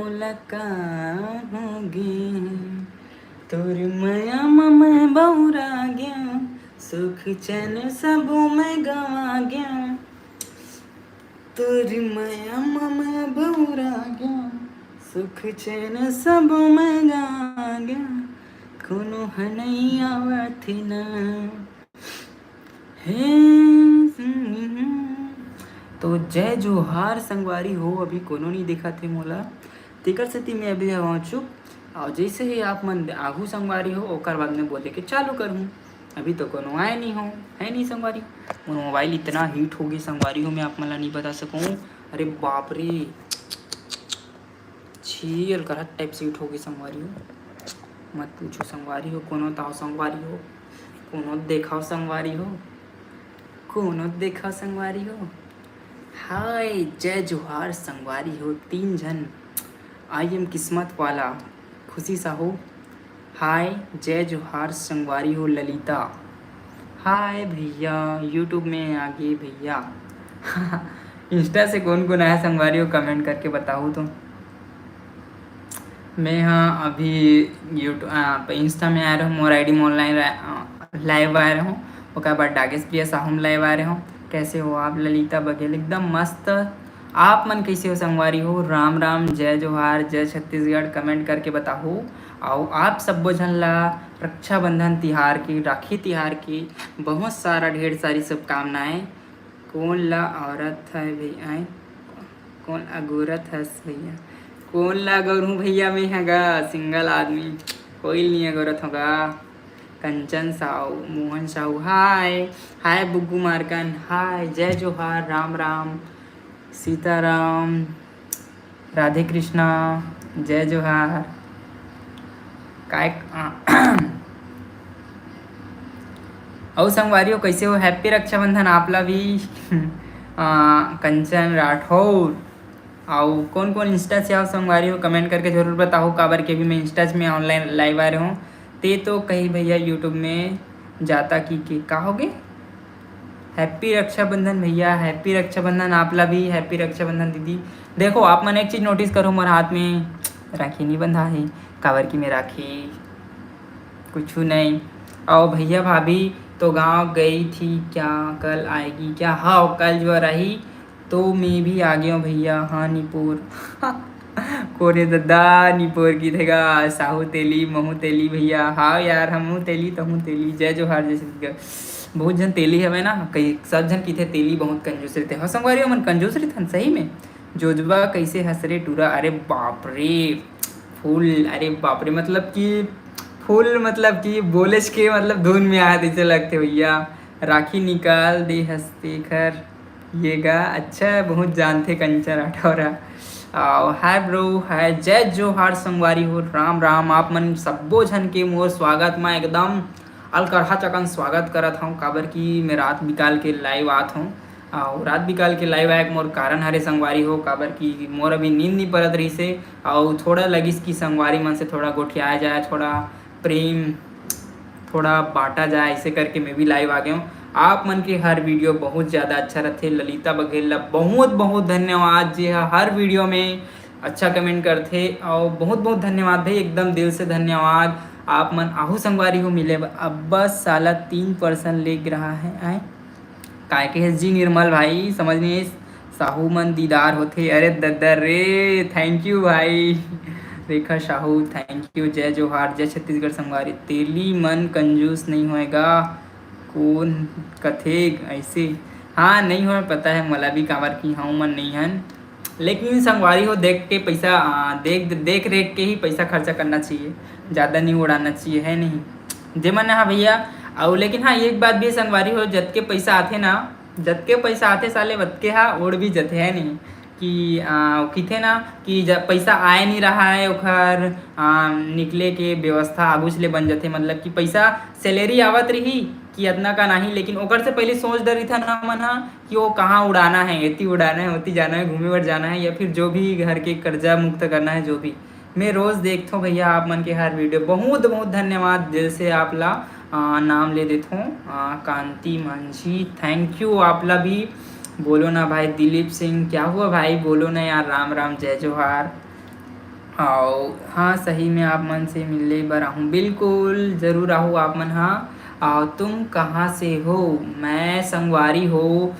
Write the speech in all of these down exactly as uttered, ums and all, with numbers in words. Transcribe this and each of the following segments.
मोला का होगे, तोर मया म मैं बौरा गेंव, सुख चैन सबो मैं गंवा गेंव। तोर मया म मैं बौरा गेंव, सुख चैन सबो मैं गंवा गेंव। कोनो ह नइ आवत हे ना। हे, तो जय जोहार संगवारी हो, अभी कोनो नहीं देखत हे मोला, तेकर सेती मैं अभी हवं चुप। और जैसे ही आप मन आहू संगवारी हो, ओकर बाद में बोले के चालू करहूँ। अभी तो कोनो आए नहीं हो, है नहीं संगवारी। मोर मोबाइल इतना हीट होगे संगवारी हो, मैं आप मन ला नहीं बता सकूँ। अरे बाप रे, छी अलकरहा टाइप से हीट होगे संगवारी हो, मत पूछो संगवारी हो। कोनो ताव संगवारी हो, कोनो देखाव संगवारी हो, कोनो देखाव संगवारी हो। हाय जय जोहार संगवारी हो, तीन झन। आई एम किस्मत वाला, खुशी साहू। हाय जय जोहार संगवारी हो, ललिता। हाय भैया, YouTube में आगे भैया। Insta से कौन कौन आया संगवारी हो, comment करके बताओ तो। मैं हाँ अभी YouTube, आ, Insta में आए रहूँ, मोर ID में online live आए रहूँ, ओकर बाद डागेश प्रिया साहू में live आए रहूँ। कैसे हो आप ललिता बघेल? एकदम मस्त। आप मन कैसे हो संगवारी हो? राम राम, जय जोहार, जय छत्तीसगढ़, comment करके बताहू। अउ आप सब्बो झन ला रक्षाबंधन तिहार की, राखी तिहार की बहुत सारा ढेर सारी शुभकामनाएं। कौन ला औरत है भैया, कौन अगोरत हस भैया? कौन ला अगोरहूँ भैया, मैं ह गा single आदमी, कोई नहीं अगोरत होगा। कंचन साहू, मोहन साहू, हाय। हाय बुग्गू मार्कन, हाय। जय जोहार, राम राम, सीताराम, राधे कृष्णा, जय जोहार। काय अउ संगवारी हो, कैसे हो? Happy रक्षाबंधन आप ला भी। आ, कंचन राठौर। अउ कौन कौन Insta से आओ संगवारी हो, comment करके जरूर बताओ, काबर के भी मैं Insta में online live आ रहे हूँ। ते तो कही भैया YouTube में जाता कि के का होगे? Happy रक्षाबंधन भैया, happy रक्षाबंधन आप ला भी, happy रक्षाबंधन दीदी। देखो आप मन एक चीज notice करो, मोर हाथ में राखी नहीं बंधा है, काबर कि मैं राखी कुछ नहीं। अउ भैया भाभी तो गांव गई थी क्या, कल आएगी क्या? हाँ, कल जो रही तो मैं भी आ गया हूँ भैया। हाँ निपोर। कोरे ददा निपोर की थेगा, साहू तेली, महू तेली भैया। हाँ यार, हमहू तेली, तहू तेली। जय जोहार, जय छत्तीसगढ़। बहुत झन तेली हवे ना, कई सब झन किथे तेली बहुत कंजूस रहते। हाँ संगवारी, हमन कंजूस रहथन सही में। जोजवा कैसे हंस रे टूरा, अरे बाप रे, full, अरे बाप रे, मतलब कि full, मतलब कि बोलेच के मतलब धुन में आए जैसे लगते भैया। राखी निकाल दे हंसते घर ये गा। अच्छा, बहुत जानथे कंचन राठौर। अउ हाय bro, हाय, जय जोहार संगवारी हो, राम राम। आप मन सब्बो झन के मोर स्वागत म एकदम अलकरहा चकन स्वागत करत हौं, काबर कि मैं रात बिकाल के live आत हौं। अउ रात बिकाल के live आए के मोर कारण हरे संगवारी हो, काबर कि मोर अभी नींद नी परत रहिस हे, अउ थोड़ा लगिस कि संगवारी मन से थोड़ा गोठियाया जाए, थोड़ा प्रेम थोड़ा बांटा जाए, ऐसे करके मैं भी live आ गया हूँ। आप मन के हर video बहुत ज़्यादा अच्छा रहथे। ललिता बघेल ला बहुत बहुत धन्यवाद, जे ह हर video में अच्छा comment करथे, और बहुत बहुत धन्यवाद भाई, एकदम दिल से धन्यवाद। आप मन आहू संगवारी हो मिले बर। अब बस साला तीन percent लेग रहा है, आए काय कहे जी निर्मल भाई, समझ नहीं आइस। साहू मन दीदार होथे। अरे दद्दा रे, thank you भाई। रेखा साहू, thank you। जय जोहार, जय छत्तीसगढ़ संगवारी। तेली मन कंजूस नहीं होएगा, कौन कथे ऐसे? हाँ, नहीं होए, पता है मोला भी, काबर कि हम मन नहीं हन। लेकिन संगवारी हो, देख के पैसा, आ, देख, देख रेख के ही पैसा खर्चा करना चाहिए, ज़्यादा नहीं उड़ाना चाहिए, है नहीं? जे मन, हाँ भैया। अउ लेकिन हाँ, एक बात भी है संगवारी हो, जतके पैसा आथे ना, जतके पैसा आथे साले, वतके हा उड़ भी जथे, है नहीं? कि, आ, किथे ना कि जब पैसा आए नहीं रहा है, ओखर, आ, निकले के व्यवस्था आगूच ले बन जथे। मतलब कि पैसा, salary आवत रही कि इतना का नहीं, लेकिन ओकर से पहले सोच डरिथन हमन हा कि वो कहाँ उड़ाना है, एती उड़ाना है, ओती जाना है, घूमे बर जाना है, या फिर जो भी घर के कर्जा मुक्त करना है, जो भी। मैं रोज देखथों भैया आप मन के हर video। बहुत बहुत धन्यवाद दिल से आप ला, आ, नाम ले देथों, आ, कांति मांझी, thank you आप ला भी। बोलो ना भाई दिलीप सिंह, क्या हुआ भाई, बोलो ना यार। राम राम, जय जोहार। अउ हाँ, सही में आप मन से मिले बर आहूँ, बिल्कुल जरूर आहूँ आप मन हा। अउ तुम कहाँ से हो? मैं संगवारी हो,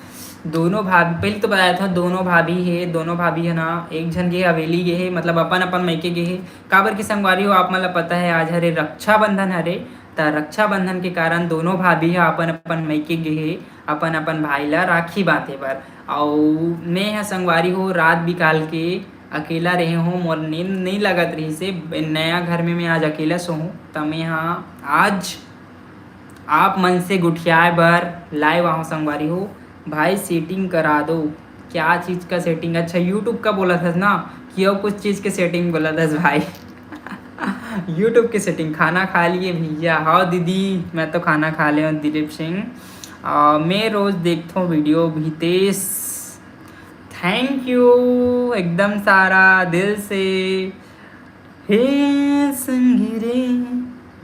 दोनों भाभी, पहले तो बताया था, दोनों भाभी हे, दोनों भाभी हे ना, एक झन गे हवेली गे हे, मतलब अपन अपन मइके गे हे। काबर कि संगवारी हो, आप मन ला पता है, आज हरे रक्षाबंधन हरे, त रक्षाबंधन के कारण दोनों भाभी ह अपन अपन मइके गे हे, अपन अपन भाई ला राखी बांधे बर। अउ मैं ह संगवारी हो, रात बिकाल के अकेला रहे हों, मोर नींद नइ लगत रहिसे। नया घर में मैं आज अकेला सोहूँ, त मैं ह आज आप मन से गोठियाए बर live आहूँ संगवारी हो। भाई setting करा दो। क्या चीज का setting? अच्छा, YouTube का बोलत हस ना, कि अउ कुछ चीज के setting बोलत हस भाई। YouTube के setting। खाना खा लिए भैया? हाँ दीदी, मैं तो खाना खा ले हूँ, दिलीप सिंह। अ, मैं रोज देखथों video, हितेश। Thank you, एकदम सारा दिल से। हे संगी रे,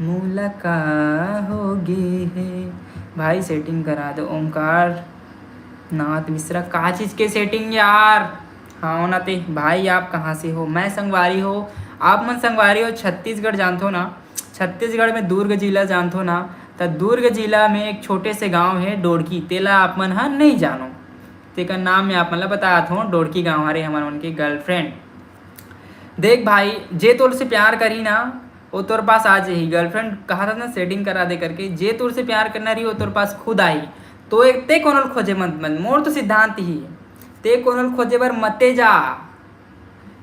मोला का हो गे हे? भाई setting करा दो। ओमकार नाथ मिश्रा, का चीज के setting यार? हाँ ना ते भाई, आप कहाँ से हो? मैं संगवारी हो, आप मन संगवारी हो, छत्तीसगढ़ जानथो ना, छत्तीसगढ़ में दुर्ग जिला जानथो ना, त दुर्ग जिला में एक छोटे से गांव हे डोड़की, तेला आप मन ह नहीं जानो। तेकर नाम मैं आप मन ला बतात हों, डोड़की गांव हरे हमर मन के girlfriend। देख भाई, जे तोर से प्यार करही ना, वो तोर पास आ जाही। Girlfriend कहा था ना, setting करा दे करके। जे तोर से प्यार करना रही, वो तोर पास खुद आही। तो एक ते कोनो ल खोजे मत, मत। मोर तो सिद्धांत ही, ते कोनो ल खोजे बर मते जा।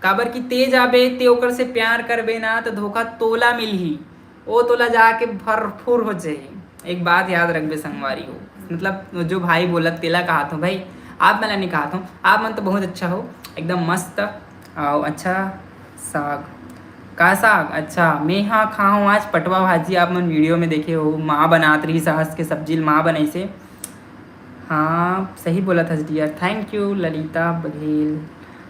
काबर कि ते जाबे, ते ओकर से प्यार करबे ना, तो धोखा तोला मिलही, ओ तोला जाके भरपूर हो जाही। एक बात याद रखबे संगवारी हो, मतलब जो भाई बोलत तेला कहत हो भाई, आप मन ला नहीं कहत हो, आप मन तो बहुत अच्छा हो, एकदम मस्त। अउ अच्छा साग, का साग? अच्छा, मैं हा खाहूँ आज पटवा भाजी, आप मन video में देखे हो, माँ बनात रही सास के सब्जी ल माँ बनैसे। हाँ, सही बोलत हस dear, thank you Lalita Baghel.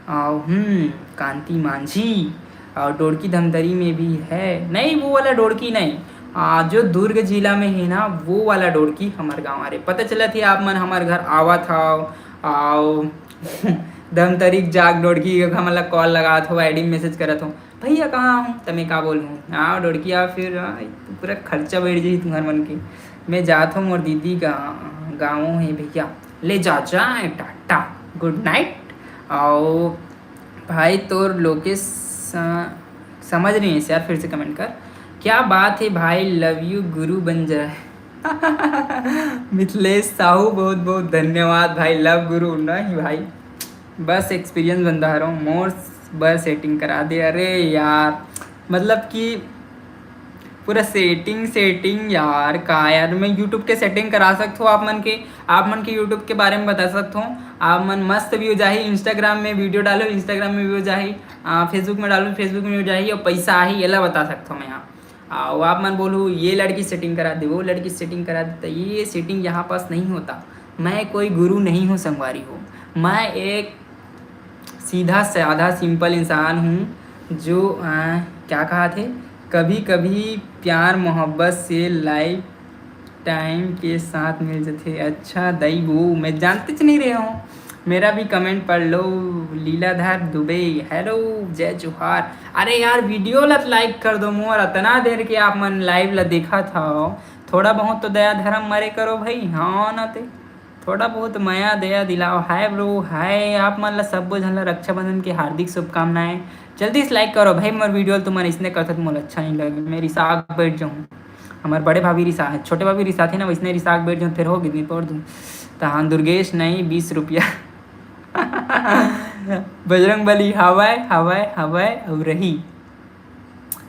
अउ हम्म, कांति मांझी, अउ डोड़की धमतरी में भी है। नहीं, वो वाला डोड़की नहीं, आ, जो दुर्ग जिला में है ना, वो वाला डोड़की हमर गाँव। अरे, पता चलत ही आप मन हमर घर आवत हव, अउ धमतरी जाग डोड़की हमन ला call लगात हो, ID में message करत हो, भैया कहाँ हूँ? त मैं का बोलूँ, आओ डोड़की आओ, फिर हाँ, पूरा खर्चा बैठ जाही तुम्हर मन के। मैं जात हूँ, मोर दीदी का गाँव है भैया, ले जा जाए, टाटा, good night। अउ भाई तोर लोकेश, अ, समझ नहीं है यार, फिर से comment कर। क्या बात है भाई, love you गुरु बन जाए। मिथिलेश साहू, बहुत बहुत धन्यवाद भाई, love गुरु नहीं भाई, बस experience बंदा हरो, मोर बर setting करा दे। अरे यार, मतलब कि पूरा setting, setting यार, का यार, मैं YouTube के setting करा सकत हूँ आप मन के, आप मन के YouTube के बारे में बता सकत हूँ। आप मन मस्त view जाही, Instagram में video डालो, Instagram में view जाही, आ, Facebook में डालो, Facebook में view जाही, अउ पैसा आही, एला बता सकत हूँ मैं यहाँ। अउ आप मन बोलू, ये लड़की setting करा दे, वो लड़की setting करा दे, तो ये setting यहाँ पास नहीं होता। मैं कोई गुरु नहीं हूँ संगवारी हो, मैं एक सीधा साधा simple इंसान हूँ जो, अ, क्या कहा थे, कभी कभी प्यार मोहब्बत से life time के साथ मिल जथे। अच्छा दई वो मैं जानतेच नहीं रहे हूँ। मेरा भी comment पढ़ लो। लीलाधर दुबे, hello, जय जोहार। अरे यार, video ला तो like कर दो मोर, अतना देर के आप मन live ला देखत हव, थोड़ा बहुत तो दया धर्म मरे करो भाई, हाँ ना ते। थोड़ा बहुत मया दया दिलाओ। Hi bro, hi, आप मन ला, सब्बो झन ला रक्षाबंधन के हार्दिक शुभकामनाएं। जल्दी से like करो भाई, मोर video ल तुमन इसने करथो त मोला अच्छा नहीं लगे, मैं रिसाक बैठ जाऊँ। हमर बड़े भाभी रिसा, छोटे भाभी रिसाथे ना, वैसने रिसाक बैठ जाऊँ, फिर हो गिदनी पड़ दूँ। तहान दुर्गेश नहीं, बीस रुपया। बजरंग बली हवय, हवय, हवय, अउ रही।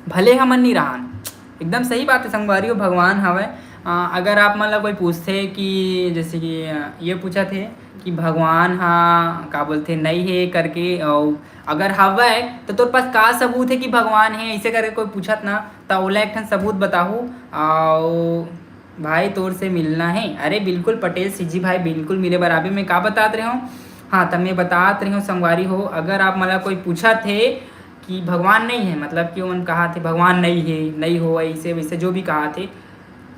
भले हमन नी रहन। एकदम सही बात है संगवारी हो, भगवान हवय। अ, अगर आप मन ला कोई पूछथे कि जैसे कि, अ, ये पूछत हे कि भगवान हा का बोलथे नई हे करके, अउ अगर हवय तो तोर पास का सबूत है कि भगवान है, ऐसे करके कोई पूछत ना, त ओला एक ठन सबूत बताहू। अउ भाई तोर से मिलना है। अरे बिल्कुल पटेल सिजी भाई, बिल्कुल मिले बर आबे। मैं का बतात रहे हूँ, हाँ त मैं बतात रहे हूँ संगवारी हो, अगर आप मन ला कोई पूछत हे कि भगवान नहीं है, मतलब कि ओमन कहा थे भगवान नहीं है, नहीं हो, ऐसे वैसे जो भी कहा थे,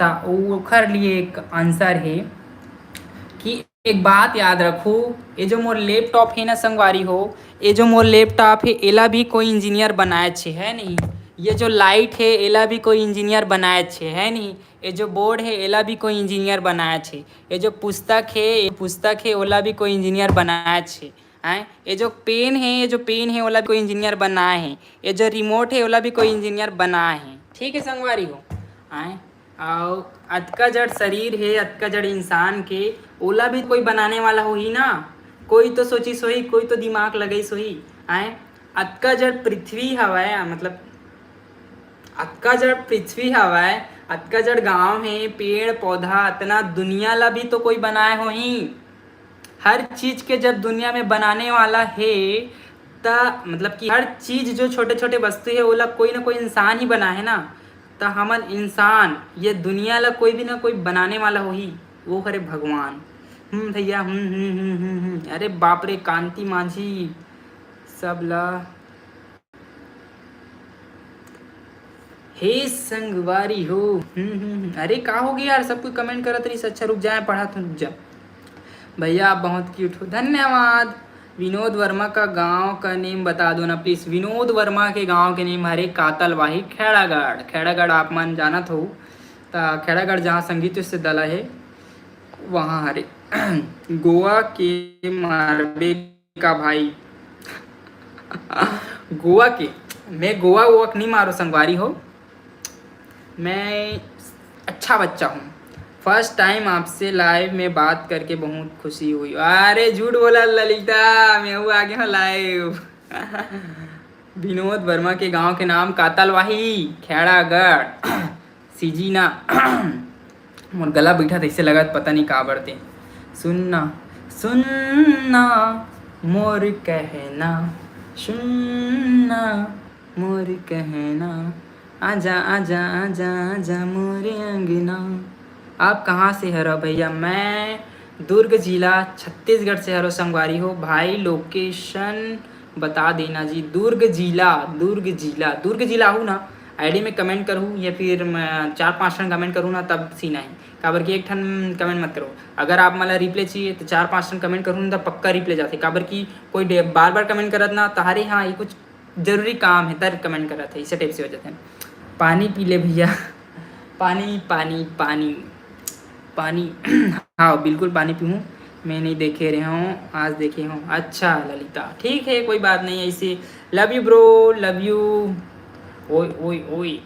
त ओखर लिए एक answer है कि एक बात याद रखू, ये जो मोर laptop हे ना संगवारी हो, ये जो मोर laptop हे, एला भी कोई इंजीनियर बनाए छे, है नहीं? ये जो light हे, एला भी कोई इंजीनियर बनाए छे, है नहीं? ये जो board हे, एला भी कोई इंजीनियर बनाए छे। ये जो पुस्तक हे, ये पुस्तक हे, ओला भी कोई इंजीनियर बनाए छे। हैं? ये जो पेन हे, ये जो पेन हे, ओला भी कोई इंजीनियर बनाए हे। ये जो remote हे, ओला भी कोई इंजीनियर बनाए हे। ठीक है संगवारी हो, आए। अउ अतका जड़ शरीर हे, अतका जड़ इंसान के, ओला भी कोई बनाने वाला होही ना। कोई तो सोचिस होही, कोई तो दिमाग लगाइस होही। आए, अतका जड़ पृथ्वी हवय, मतलब अतका जड़ पृथ्वी हवय, अतका जड़ गांव हे, पेड़ पौधा, अतना दुनिया ला भी तो कोई बनाए होही। हर चीज के जब दुनिया में बनाने वाला हे, त मतलब कि हर चीज जो छोटे छोटे वस्तु हे, ओला कोई ना कोई इंसान ही बनाए हे ना। त हमन इंसान, ये दुनिया ला कोई भी ना कोई बनाने वाला होही, वो हरे भगवान। हम्म भैया, हम्म हम्म हम्म हम्म हम्म। अरे बाप रे, कांति माझी सब ला। हे संगवारी हो। हम्म हम्म हम्म। अरे का हो गया यार, सब कोई comment करत रहिस। अच्छा रुक जाए, पढ़त हूँ, रुक जा। भैया आप बहुत cute हो, धन्यवाद। विनोद वर्मा का गांव का name बता दो ना please। विनोद वर्मा के गांव के name हरे कातलवाही, खैरागढ़। खैरागढ़ आप मन जानत हो, त खैरागढ़ जहाँ संगीत विश्वविद्यालय है, वहाँ हरे। गोवा के मारबे का भाई? गोवा के? मैं गोवा वोवा के नहीं मारो संगवारी हो, मैं अच्छा बच्चा हूँ। First time आपसे live में बात करके बहुत खुशी हुई। अरे झूठ बोला ललिता, मैं हूँ आगे हूँ live। विनोद वर्मा के गांव के नाम कातलवाही, खैरागढ़। सीजी ना। मोर गला बैठा तैसे लगत, पता नहीं काबर ते। सुनना, सुनना मोर कहना, सुनना मोर कहना, आजा आजा आजा आजा मोरे अंगना। आप कहाँ से हरो भैया? मैं दुर्ग जिला, छत्तीसगढ़ से हरो संगवारी हो। भाई location बता देना जी। दुर्ग जिला, दुर्ग जिला, दुर्ग जिला हूँ ना, आईडी में comment करहू या फिर मैं चार पाँच ठन comment करहू ना, तब सीन आही। काबर कि एक ठन comment मत करो। अगर आप मन ला रिप्लाई चाहिए तो चार पाँच ठन comment करहू ना, तब पक्का रिप्लाई जाथे। काबर कि कोई डे-, बार बार comment करत ना, तहारे हाँ ये कुछ जरूरी काम है, तर comment करत है, इसे टाइप से हो जाते हैं। पानी पी ले भैया। पानी, पानी, पानी, पानी। हाँ बिल्कुल पानी पीहूँ। मैं नहीं देखे रहे हूँ, आज देखे हूँ। अच्छा ललिता, ठीक है, कोई बात नहीं। ऐसे love you bro, love you। ओए ओए ओए।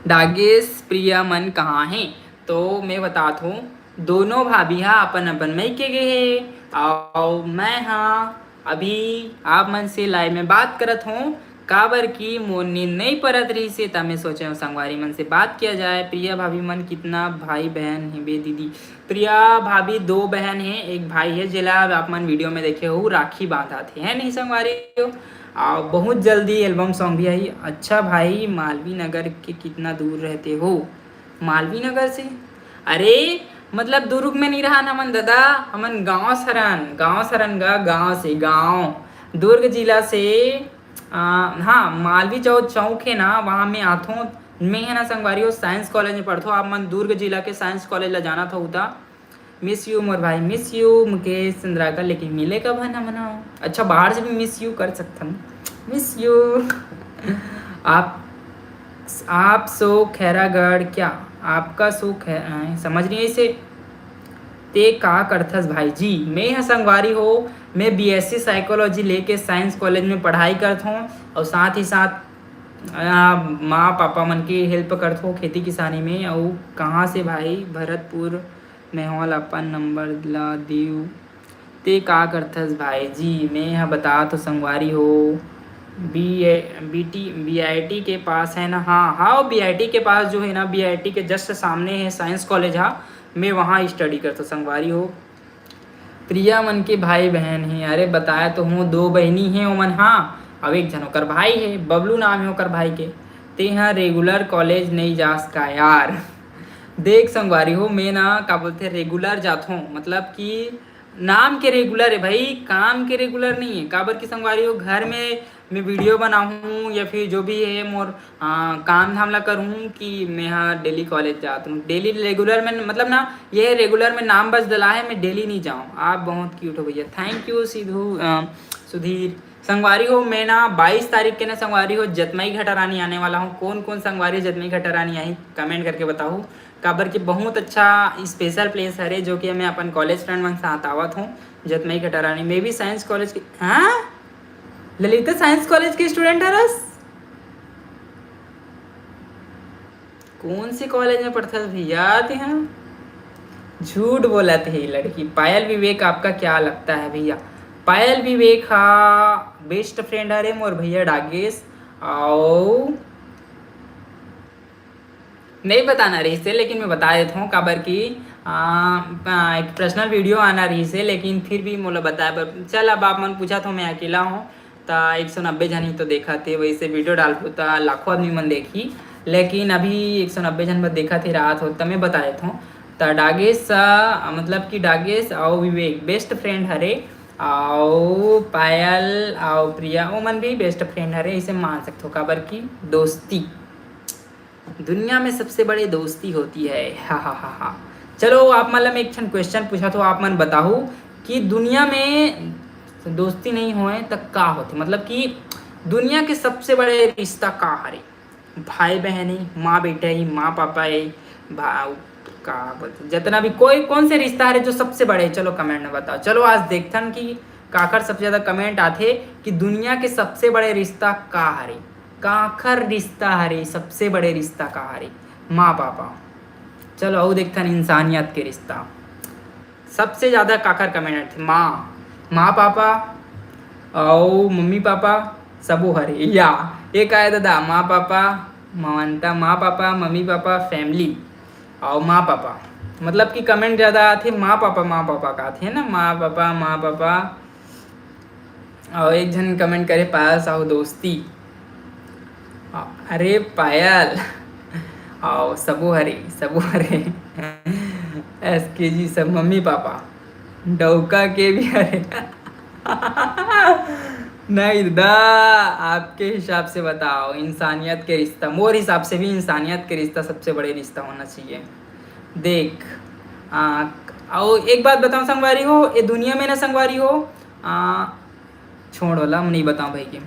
डागेश प्रिया मन कहाँ हैं? तो मैं बतात हूँ, दोनों भाभी हा अपन अपन मइके गे हे, अउ मैं हा अभी आप मन से live में बात करत हूँ, काबर कि मोर नींद नहीं परत रहिस हे, त मैं सोचे हूँ संगवारी मन से बात किया जाए। प्रिया भाभी मन कितना भाई बहन हे बे दीदी? प्रिया भाभी दो बहन हे, एक भाई हे, जेला आप मन video में देखे हो, राखी बांधत हे, है नहीं संगवारी हो? अउ बहुत जल्दी album song भी आही। अच्छा भाई, मालवीय नगर के कितना दूर रहते हो? मालवीय नगर से? अरे मतलब दुर्ग में नहीं रहन हमन ददा, हमन गांव सरन, गांव सरन गा, गांव से, गांव, दुर्ग जिला से। आ, हाँ, मालवीय जो चौक है ना, वहाँ मैं आथों। मैं है ना संगवारी हो, science college में पढ़थों। आप मन दुर्ग जिला के science college ला जानत हो उता। Miss you मोर भाई, miss you मुकेश चंद्राकर, लेकिन मिले कब हन हमन ह? अच्छा, बाहर से भी miss you कर सकथन। Miss you। आप, आप सो खैरागढ़ क्या? आपका सो खै-, अ, समझ नहीं इसे। ते का करथस भाई जी? मैं ह संगवारी हो, मैं बीएससी psychology लेके science college में पढ़ाई करत हूँ और साथ ही साथ, अ, माँ पापा मन की help करत हूँ खेती किसानी में। और कहाँ से भाई? भरतपुर। मैं होल अपन नंबर ला दिव। ते का करथस भाई जी? मैं ह बतात हो संगवारी हो, बी ए, बीटी, बीआईटी के पास है ना? हाँ, हाँ, वो बीआईटी के पास जो है ना, बीआईटी के just सामने है science college हा, मैं वहाँ study करथो संगवारी हो। प्रिया मन के भाई बहन हे, अरे बताया तो हूँ, दो बहिनी हे ओमन, हाँ, अब एक झन ओकर भाई हे, बबलू नाम हे ओकर भाई के। ते ह regular college नहीं जास का यार? देख संगवारी हो, मैं ना का बोलथे regular जाथों, मतलब कि नाम के रेगुलर है भाई, काम के रेगुलर नहीं है। काबर कि संगवारी हो, घर में मैं वीडियो बनाहूँ या फिर जो भी है मोर, आ, काम धाम ला करूँ कि मैं हा डेली कॉलेज जात हूँ। डेली रेगुलर में मतलब ना, ये रेगुलर में नाम बस डला है, मैं डेली नहीं जाऊँ। आप बहुत क्यूट हो भैया, थैंक यू सिद्धू, आ, सुधीर। संगवारी हो, मैं ना बाईस तारीख के ना संगवारी हो जतमई घटा रानी आने वाला हूँ। कौन कौन संगवारी जतमई घटा रानी आई, कमेंट करके बताओ। काबर कि बहुत अच्छा स्पेशल प्लेस हरे, जो कि मैं अपन कॉलेज फ्रेंड मन साथ आवत हूँ। जतमई घटा रानी, मैं भी साइंस कॉलेज के। हाँ, ललिता साइंस कॉलेज के स्टूडेंट हरस? कौन से कॉलेज में पढ़थस भैया तेहा? झूठ बोलत हे लड़की। पायल विवेक आपका क्या लगता है भैया? पायल विवेक हा बेस्ट फ्रेंड हरे मोर भैया डागेश। आओ, नहीं बताना रहिस हे, लेकिन मैं बता देत हूँ, काबर कि, आ, आ, एक पर्सनल वीडियो आना रहिस हे, लेकिन फिर भी मोला बताए बर, चल, अब आप मन पूछत हो, मैं अकेला हूँ, त एक सौ नब्बे झन ही तो देखत हे। वैसे वीडियो डालबो त लाखों आदमी मन देखही, लेकिन अभी एक सौ नब्बे झन बस देखत हे, रात हो, त मैं बता देत हूँ। त डागेश, आ, मतलब कि डागेश अउ विवेक बेस्ट फ्रेंड हरे, अउ पायल अउ प्रिया, ओमन भी बेस्ट फ्रेंड हरे, इसे मान सकथो, काबर कि दोस्ती, दुनिया में सबसे बड़े दोस्ती होती है। हा, हा, हा, हा। चलो, आप मन ला मैं एक ठन क्वेश्चन पूछत हूँ, आप मन बताहू कि दुनिया में दोस्ती नहीं होए त का होथे? मतलब कि दुनिया के सबसे बड़े रिश्ता का हरे? भाई बहन ही, माँ बेटा ही, माँ पापा ही, भा-, का बोलथे, जितना भी कोई कौन से रिश्ता हरे जो सबसे बड़े हे? चलो कमेंट में बताओ। चलो आज देखथन कि काखर सबसे ज्यादा कमेंट आथे कि दुनिया के सबसे बड़े रिश्ता का हरे, काखर रिश्ता हरे, सबसे बड़े रिश्ता का हरे? माँ पापा। चलो अउ देखथन इंसानियत के रिश्ता। सबसे ज्यादा काखर कमेंट आथे? माँ, माँ पापा अउ मम्मी पापा सबो हरे। या, ये का हे दादा? माँ पापा, मानता, माँ पापा, मम्मी पापा, फैमिली अउ माँ पापा। मतलब कि कमेंट ज्यादा आथे माँ पापा, माँ पापा का आथे ना, माँ पापा, माँ पापा। अउ एक झन कमेंट करे, पायल साहू दोस्ती। अरे पायल, अउ सबो हरे, सबो हरे। एस के जी सब मम्मी पापा, डौका के भी हरे। नहीं दादा, आपके हिसाब से बताओ, इंसानियत के रिश्ता, मोर हिसाब से भी इंसानियत के रिश्ता सबसे बड़े रिश्ता होना चाहिए। देख, आ, अउ एक बात बताओ संगवारी हो, ये दुनिया में ना संगवारी हो, आ, छोड़ वाला, हम नहीं बताओ भाई के।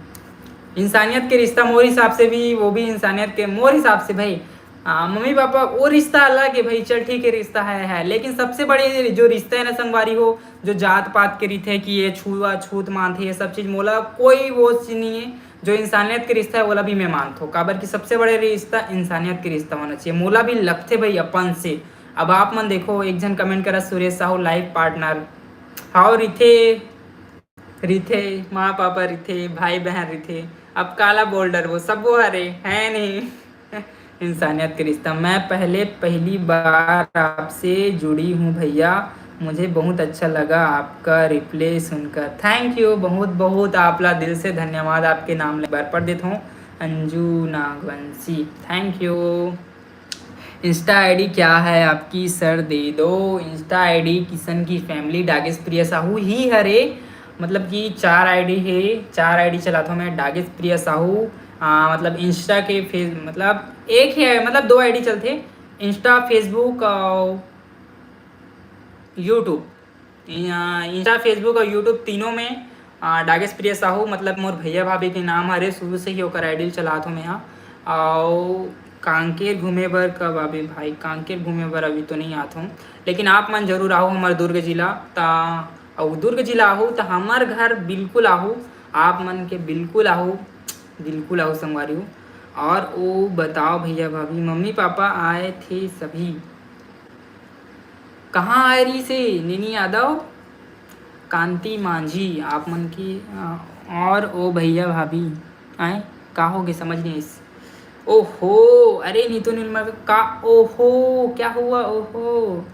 इंसानियत के रिश्ता मोर हिसाब से भी, वो भी इंसानियत के, मोर हिसाब से भाई, आ, मम्मी पापा वो रिश्ता अलग है भाई, चल ठीक है, रिश्ता है, है, लेकिन सबसे बड़े जो रिश्ता है ना संगवारी हो, जो जात पात के रिश्ते है कि ये छुआ छूत मानथे, ये सब चीज, मोला कोई वो चीज नहीं है। जो इंसानियत के रिश्ता है, ओला भी मैं मानथो, काबर कि सबसे बड़े रिश्ता इंसानियत के रिश्ता होना चाहिए। मोला भी लगथे भाई अपन से। अब आप मन देखो, एक झन कमेंट करा, सुरेश साहू लाइफ पार्टनर, हाव रिथे, रिथे, माँ पापा रिथे, भाई बहन रिथे, अब काला बोल डरबो, सबो हरे, है नहीं? इंसानियत के रिश्ता। मैं पहले, पहली बार आपसे जुड़ी हूँ भैया, मुझे बहुत अच्छा लगा आपका रिप्लाई सुनकर। थैंक यू, बहुत बहुत आपला दिल से धन्यवाद। आपके नाम ले बर पढ़ देता हूँ, Anju Nagvanshi, thank you. Insta ID क्या है आपकी सर, दे दो। इंस्टा आईडी किशन की फैमिली, डागेश प्रिया साहू ही हरे। मतलब कि चार आईडी है, चार आईडी चलाता हूँ मैं, डागेश प्रिया साहू। आ, मतलब इंस्टा के फेस, मतलब एक ही है, मतलब दो आईडी चलते, इंस्टा, फेसबुक और यूट्यूब। इंस्टा, फेसबुक और यूट्यूब तीनों में, आ, डागेश प्रिया साहू, मतलब मोर भैया भाभी के नाम हरे, शुरू से ही ओकर आईडी चलात हूँ मैं हा। और कांकेर घूमे बर कब आबे भाई? कांकेर घूमे बर अभी तो नहीं आत हूँ, लेकिन आप मन जरूर आहू हमर दुर्ग जिला। ता अउ दुर्ग जिला आहू त हमर घर बिल्कुल आहू, आप मन के बिल्कुल आहू, बिल्कुल आहू संगवारी हो। और ओ बताओ भैया भाभी, मम्मी पापा आए थे सभी, कहाँ आए रही से नीनी यादव, कांति मांझी, आप मन की, अ, और ओ भैया भाभी आए, का हो गए, समझ नहीं आइस। ओहो, अरे नीतू नीलमा का, ओहो, क्या हुआ, ओहो।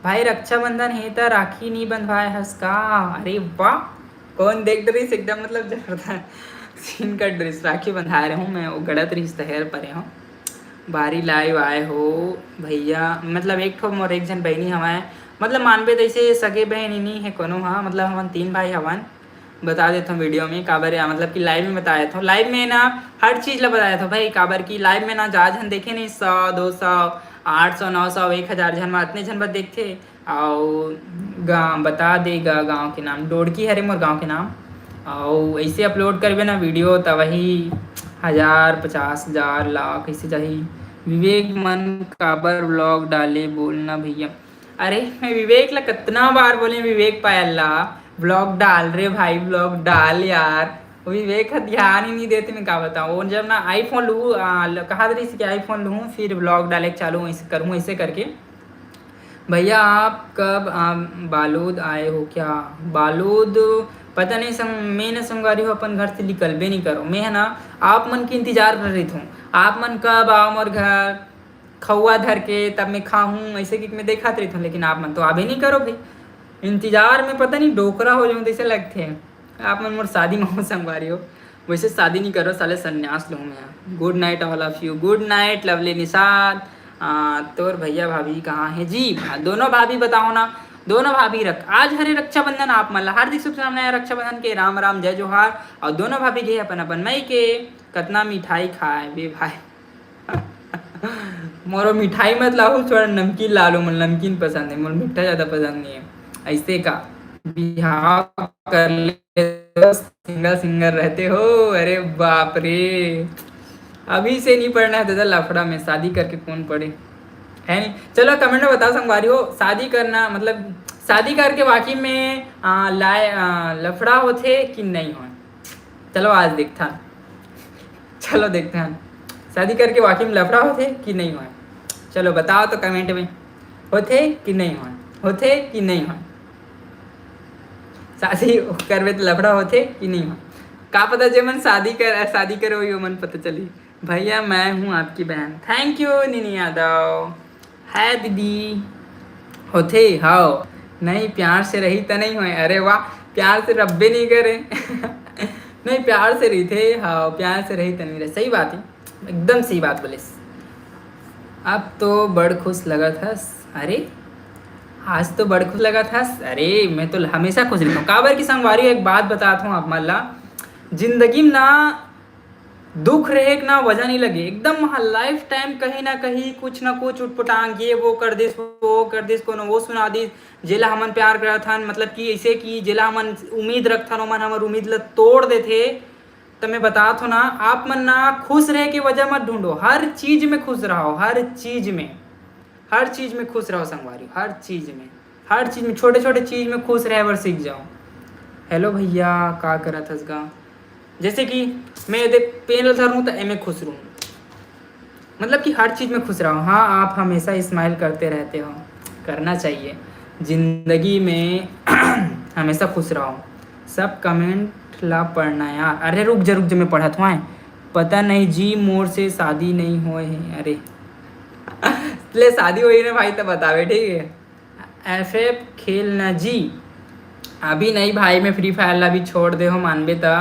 भाई रक्षाबंधन हे त राखी नहीं बंधवाए हस का? अरे वाह, कौन देख रही एकदम, मतलब जबरदस्त सीन का ड्रेस, राखी बंधाए रहे हूँ मैं, वो गड़त रही त हेर परे हूँ। बारी लाइव आए हो भैया, मतलब एक ठो मोर एक झन बहिनी हवय, मतलब मानबे तइसे सगे बहिनी नी हे कोनो हा, मतलब हमन तीन भाई हवन। बता देथों वीडियो में, काबर या मतलब कि लाइव में बता देथों। लाइव में ना हर चीज ला बता देथों भाई, काबर कि लाइव में ना जा झन देखे नहीं, सौ, दो सौ, आठ सौ, नौ सौ, एक हजार झन मा अतने झन बस देखथे। अउ गा-, बता दे गा गाँव के नाम, डोड़की हरे मोर गाँव के नाम। अउ ऐसे अपलोड करबे ना वीडियो, त वही हजार, पचास हजार, लाख ऐसे जाही। विवेक मन काबर व्लॉग डाले, बोलना भैया। अरे, मैं विवेक ला कितना बार बोले, विवेक पायल ला, व्लॉग डाल रे भाई, व्लॉग डाल यार। वो विवेक ह ध्यान ही नहीं देते, मैं का बताऊँ। वो जब ना आईफोन लूँ, आ, ल-, कहा रही कि आईफोन लूँ, फिर व्लॉग डाले चालू ऐसे करूँ, ऐसे करके। भैया, आप कब, आ, बालोद आए हो क्या? बालोद पता नहीं संग, मैं न संगवारी हो, अपन घर से निकलबे नहीं करो। मैं है ना, आप मन के इंतजार कर रही थी, आप मन कब आओ मोर घर, खौआ धर के, तब मैं खाहूँ, ऐसे कि मैं देखत रहिथों, लेकिन आप मन तो आबे नहीं करो भाई। इंतजार में पता नहीं डोकरा हो जाऊँ, जैसे लगथे। आप मन मोर शादी में हो संगवारी हो, वैसे शादी नहीं करो साले, संन्यास लूँ मैं। Good night all of you, good night lovely Nishad. आ, तोर भैया भाभी कहाँ है जी? आ, दोनों भाभी बताओ ना, दोनों भाभी रख-, आज हरे रक्षाबंधन, आप मन ला हार्दिक शुभकामनाएं रक्षाबंधन के, राम राम जय जोहार। और दोनों भाभी गए अपन अपन मई के, कतना मिठाई खाए बे भाई। मोरो मिठाई मत लाहू, थोड़ा नमकीन ला लो, मोला नमकीन पसंद है, मोला मिठा ज्यादा पसंद नहीं है। ऐसे का बिहाव कर ले, सिंगल सिंगल रहते हो? अरे बाप रे, अभी से नहीं पड़ना है दादा लफड़ा में, शादी करके कौन पड़े, है नहीं? चलो कमेंट में बताओ संगवारी हो, शादी करना मतलब शादी करके वाकई में, आ, लाए, आ, लफड़ा होथे कि नहीं हो? चलो आज देखथन, चलो देखथन, शादी करके वाकई में लफड़ा होथे कि नहीं होय? चलो बताओ तो कमेंट में, होथे कि नहीं होय? होथे कि नहीं होय? शादी करबे तो लफड़ा होथे कि नहीं होय? का पता जे मन शादी कर, शादी करे होही, ओमन पता चली। भैया, मैं हूँ आपकी बहन। Thank you नीनी Yadav. है दीदी, होथे, हाव। नहीं, प्यार से रही त नहीं होय। अरे वाह, प्यार से रब्बे नहीं करे। नहीं, प्यार से रहिथे, हाव, प्यार से रही त नहीं रहे। सही बात है, एकदम सही बात बोलिस। अब तो बड़ खुश लगत हस। अरे, आज तो बड़ खुश लगत हस। अरे, मैं तो हमेशा खुश रहता हूँ। काबर की संगवारी, एक बात बतात हूँ आप मन ला, जिंदगी में ना दुख रहे के ना वजह नहीं लगे, एकदम हाँ, लाइफ टाइम कहीं ना कहीं कुछ ना कुछ उटपटांग, ये वो कर दिस, वो कर दिस, कोनो वो सुना दिस, जेला हमन प्यार करत हन, मतलब कि ऐसे कि जेला हमन उम्मीद रखथन, ओमन हमर उम्मीद ल तोड़ देथे। त मैं बतात हो ना, आप मन ना खुश रहे के वजह मत ढूंढो, हर चीज में खुश रहो, हर चीज में, हर चीज में खुश रहो संगवारी, हर चीज में, हर चीज में, छोटे छोटे चीज में खुश रहे बर सीख जाओ। हेलो भैया, का करत हस गा? जैसे कि मैं एदे पेन ल धरूँ त एमे खुश रहूँ, मतलब कि हर चीज में खुश रहो। हाँ, आप हमेशा स्माइल करते रहते हो, करना चाहिए जिंदगी में। हमेशा खुश रहो, सब कमेंट ला पढ़ना यार। अरे रुक जा, रुक जा, मैं पढ़त हूँ। पता नहीं जी, मोर से शादी नहीं होए है। अरे ले, शादी होई ना भाई, तब बतावे, ठीक है। एफ एफ खेल ना जी। अभी नहीं भाई, मैं फ्री फायर ला भी छोड़ दे हो, मानबे त।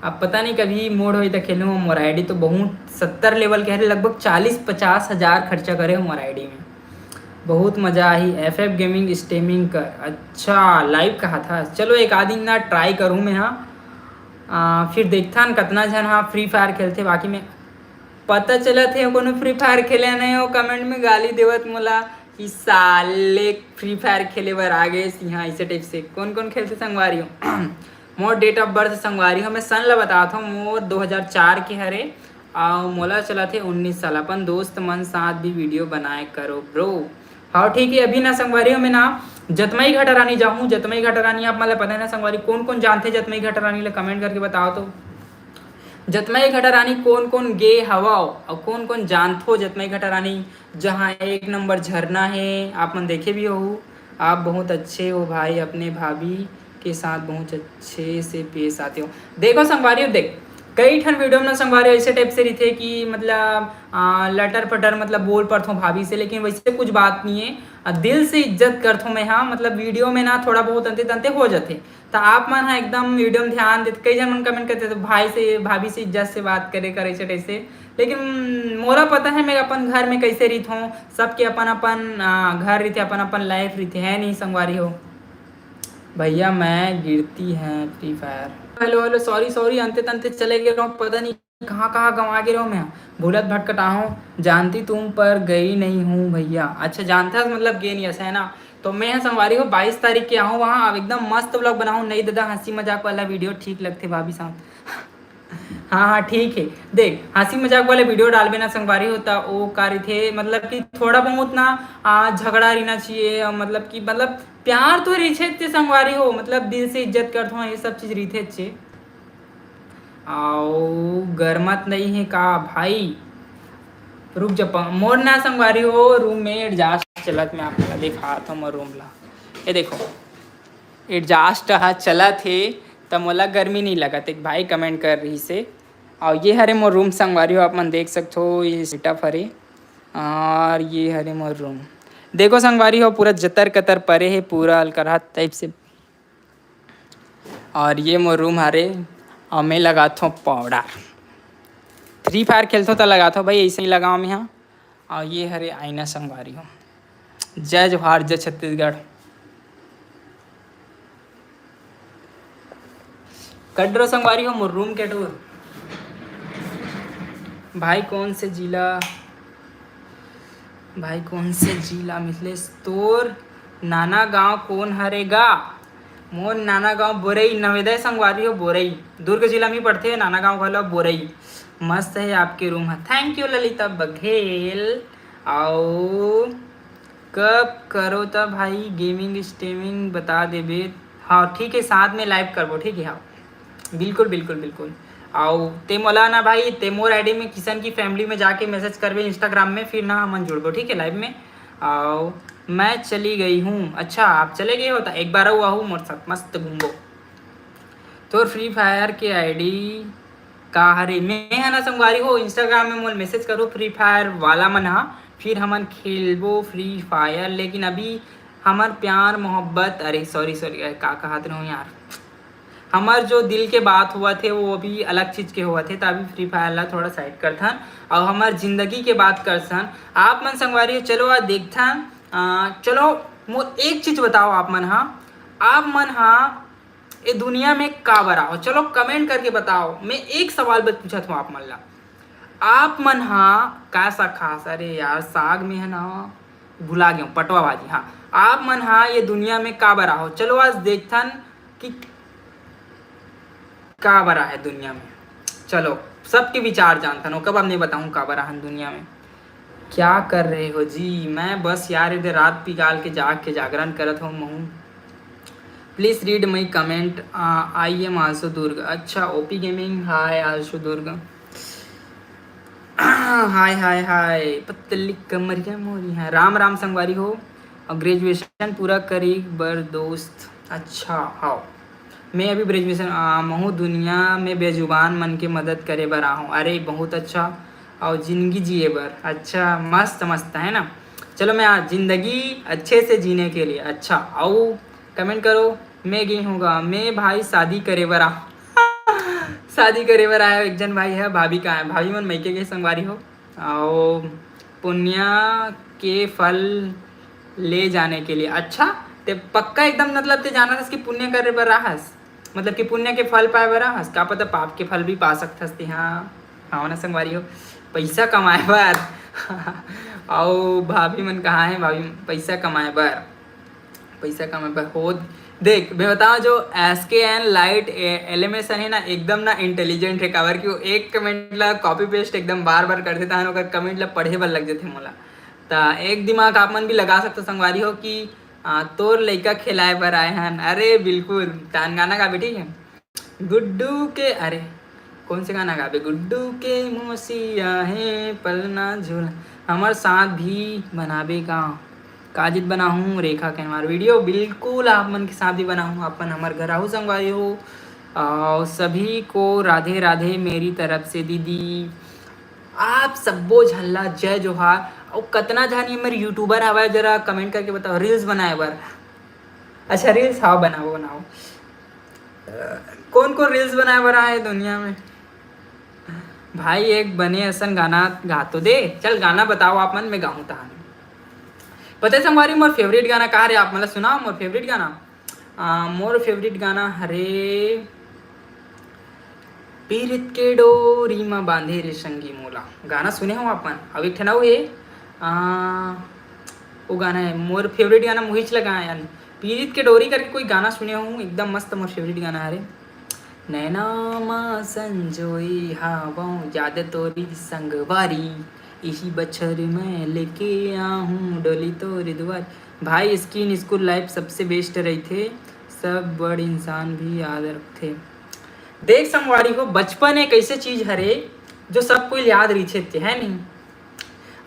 अब पता नहीं कभी मूड होई त खेलूँ। मोर आईडी तो बहुत सत्तर लेवल के हरे, लगभग चालीस पचास हजार खर्चा करे हो मोर आईडी में। बहुत मजा आही। एफ एफ गेमिंग स्ट्रीमिंग कर। अच्छा, लाइव कहा था। चलो एक आध दिन ना ट्राई करूँ मैं, हाँ। आ, फिर देखथन कतना झन हाँ फ्री फायर खेलथे। बाकी मैं पता चलत हे कोनो फ्री फायर खेले नहीं हो, कमेंट में गाली देवत मोला कि साले फ्री फायर खेले बर आ गए सिंहा, ऐसे टाइप से। कौन कौन खेलथे संगवारी हो? मोर डेट ऑफ बर्थ संगवारी हो, मैं सन ला बतात हूँ, मोर दो हज़ार चार के हरे, अउ मोला चलत हे उन्नीस साल। अपन दोस्त मन साथ भी वीडियो बनाए करो ब्रो। हाँ ठीक है, अभी ना संगवारी हो, मैं ना जतमई घाटा रानी जाहूँ। जतमई घाटा रानी आप मन ला पता है ना संगवारी, कौन कौन जानथे जतमई घाटा रानी ला, कमेंट करके बताओ तो। जतमई घाटा रानी कौन कौन गे हवव अउ कौन कौन जानथो जतमई घाटा रानी, जहाँ एक नंबर झरना है, आप मन देखे भी हो, आप बहुत अच्छे हो भाई, अपने भाभी के साथ बहुत अच्छे से पेश आते हो। देखो संगवारी हो, देख कई ठन वीडियो में संगवारी हो ऐसे टाइप से रहिथे कि मतलब आ, लटर पटर मतलब बोल पड़थों भाभी से, लेकिन वैसे कुछ बात नहीं है। आ, दिल से इज्जत करथों मैं, हाँ मतलब वीडियो में ना थोड़ा बहुत अंते तंते हो जाथे। त त आप मन ह एकदम वीडियो में ध्यान देते, कई झन मन कमेंट करते, "तो भाई से, भाभी से इज्जत से बात करे, करे से, ऐसे।" लेकिन मोला पता है, मैं अपन घर में कैसे रहिथों, सबके अपन अपन, आ, घर रहिथे, अपन अपन लाइफ रहिथे, है नहीं संगवारी हो? भैया, मैं गिरती है free fire. Hello, hello, sorry, sorry, अंते तंते चले गए रहो, पता नहीं कहाँ कहाँ गंवा गे रहो मैं, भूलत भटकटाहूँ, जानती तुम पर गई नहीं हूँ भैया। अच्छा, जानता है, मतलब, गे नहीं, ऐसा है ना? तो मैं ह संगवारी हो, बाईस तारीख के आहूँ वहाँ, अब एकदम मस्त व्लॉग बनाहूँ। नहीं दादा, हंसी मजाक वाला वीडियो ठीक लगथे भाभी साथ। हाँ, हाँ, ठीक है। देख, हंसी मजाक वाले वीडियो डालबे ना संगवारी हो, त ओ का रहिथे, मतलब कि थोड़ा बहुत ना, आ, झगड़ा रहना चाहिए, मतलब कि, मतलब, प्यार तो रहिथे चे संगवारी हो, मतलब, दिल से इज्जत करत हो, ये सब चीज रहिथे चे। आओ, गरमत नहीं है का भाई? रुक जा, प-, मोर ना संगवारी हो, रूम में एडजस्ट चलत, मैं आप ला दिखात हूँ मोर रूम ला। ये देखो, एडजस्ट ह चलत हे, त मोला गर्मी नहीं लगत, एक भाई कमेंट कर रही से। और ये हरे मोर रूम संगवारी हो, आप मन देख सकत हो, ये सेटअप हरे। और ये हरे मोर रूम, देखो संगवारी हो, पूरा जतर कतर परे हे, पूरा अलकरहा टाइप से। और ये मोर रूम हरे, और मैं लगाथों पाउडर। फ्री फायर खेलथों त लगाथों भाई, ऐसे ही लगाओ मैं, हाँ। और ये हरे आईना संगवारी हो। जय जोहार, जय छत्तीसगढ़। कट रहो संगवारी हो, मोर रूम के टूर। भाई कौन से जिला, भाई कौन से जिला मिथलेश, तोर नाना गांव कौन हरे गा? मोर नाना गांव बोरई, नवेदय संगवारी हो बोरई, दुर्ग जिला में पड़थे नाना गांव घलो बोरई। मस्त है आपके रूम है, थैंक यू ललिता बघेल। आओ कब करो त भाई गेमिंग स्ट्रीमिंग बता देबे। हाँ ठीक है, साथ में लाइव करबो, ठीक है। हाँ बिल्कुल बिल्कुल बिल्कुल। आओ ते मोला ना भाई, ते मोर आईडी में किशन की फैमिली में जाके मैसेज करबे इंस्टाग्राम में, फिर ना हमन जुड़बो, ठीक है, लाइव में। आओ मैं चली गई हूँ। अच्छा आप चले गए हो तो एक बार आओ, आहू मोर साथ मस्त घूमबो। तोर फ्री फायर के आईडी का हरे? मैं है ना संगवारी हो, इंस्टाग्राम में मोल मैसेज करो फ्री फायर वाला मन हा, फिर हमन खेलबो फ्री फायर। लेकिन अभी हमर प्यार मोहब्बत, अरे सॉरी सॉरी, का कहत रहूँ यार, हमर जो दिल के बात हुआ थे वो अभी अलग चीज के हुआ थे, तो अभी फ्री फायर ला थोड़ा साइड करथन और हमर जिंदगी के बात करथन। आप मन संगवारी हो, चलो आज देखथन। आ, चलो मोर एक चीज बताओ आप मन हा, आप मन हा ए दुनिया में का बरा हो? चलो कमेंट करके बताओ। मैं एक सवाल बस पूछत हूँ आप मन ला, आप मन हा का साग खास? अरे यार, साग में है ना, भुला गया हूँ, पटवा भाजी। हाँ, आप मन हा ये दुनिया में का बरा हो? चलो आज देखथन कि का बरा है दुनिया में। चलो सबके विचार जानथन, ओकर बाद नहीं बताऊँ का बरा है दुनिया में। क्या कर रहे हो जी? मैं बस यार इधर रात पिगाल के जाग के जागरण करत हूँ महू। Please read my comment. I am also Durg. अच्छा, ओपी गेमिंग, हाय आशु दुर्ग। हाय हाय हाय, पतली कमरिया मोरी। हाँ, राम राम संगवारी हो। और ग्रेजुएशन पूरा करी बर दोस्त। अच्छा, हाओ, मैं अभी ग्रेजुएशन, आ, महू दुनिया में बेजुबान मन के मदद करे बर आहूँ। अरे बहुत अच्छा। और जिंदगी जिए बर। अच्छा, मस्त मस्त है ना। चलो मैं आज जिंदगी अच्छे से जीने के लिए। अच्छा, आओ कमेंट करो। मैं गई हूँ गा, मैं भाई शादी करे बर आ शादी करे बर आया। एक जन भाई है, भाभी का है, भाभी मन मइके के संगवारी हो। आओ पुण्य के फल ले जाने के लिए। अच्छा, ते पक्का एकदम, मतलब ते जाना था कि पुण्य करे बर आहस, मतलब कि पुण्य के फल पाए बर आहस, का पता पाप के फल भी पा सकथस ते। हाँ, हाँ ना संगवारी हो, पैसा कमाए बर। आओ भाभी मन कहाँ है भाभी? पैसा कमाए बर, पैसा कमाए बर हो। देख मैं बताऊँ, जो एस के एन लाइट एल एम एस है ना, एकदम ना इंटेलिजेंट है, काबर कि वो एक कमेंट ला कॉपी पेस्ट एकदम बार बार कर देता है, ओकर कमेंट ला पढ़े बर लग जाते मोला। त एक दिमाग आप मन भी लगा सकते संगवारी हो कि आ, तोर लइका खिलाए बर आए हन। अरे बिल्कुल, तान गाना गाबे, ठीक है। गुड्डू के, अरे कौन से गाना गाबे? गुड्डू के मोसिया है पलना झूला, हमर साथ भी बनाबे का? काजित बनाहूँ रेखा कैनवार वीडियो, बिल्कुल आप मन के साथ भी बनाहूँ। आप मन हमर घर आहू संगवारी हो। और सभी को राधे राधे मेरी तरफ से दीदी। आप सब्बो झन ला जय जोहार। और कतना झन ये मेरे यूट्यूबर हवय, जरा कमेंट करके बताओ, रील्स बनाए बर। अच्छा रील्स, हाँ बनाओ बनाओ। कौन कौन reels बनाए बर आए दुनिया में? भाई, एक बने असन गाना गा तो दे। चल, गाना बताओ आप मन, मैं गाऊँ तहान। पता है संगवारी, मोर favourite गाना का हरे? आप मन ला सुनाओ मोर favourite गाना। आ, मोर favourite गाना हरे पीरित के डोरी म बांधे रे संगी मोला। गाना सुने हो आप मन? अब एक ठन अउ हे, आ, वो गाना है मोर favourite गाना, मोहिच लगा है यार, पीरित के डोरी करके कोई गाना सुने हो, एकदम मस्त मोर favourite गाना हरे। नैना मा संजोई हावों याद तोरी संगवारी, इही बछर मैं लेके आहूँ डोली तोरी दुआर। भाई, स्किन स्कूल लाइफ सबसे बेस्ट रहिथे, सब बड़ इंसान भी याद रखथे। देख संगवारी हो, बचपन एक ऐसे चीज हरे जो सब कोई याद रहिथे, है नहीं?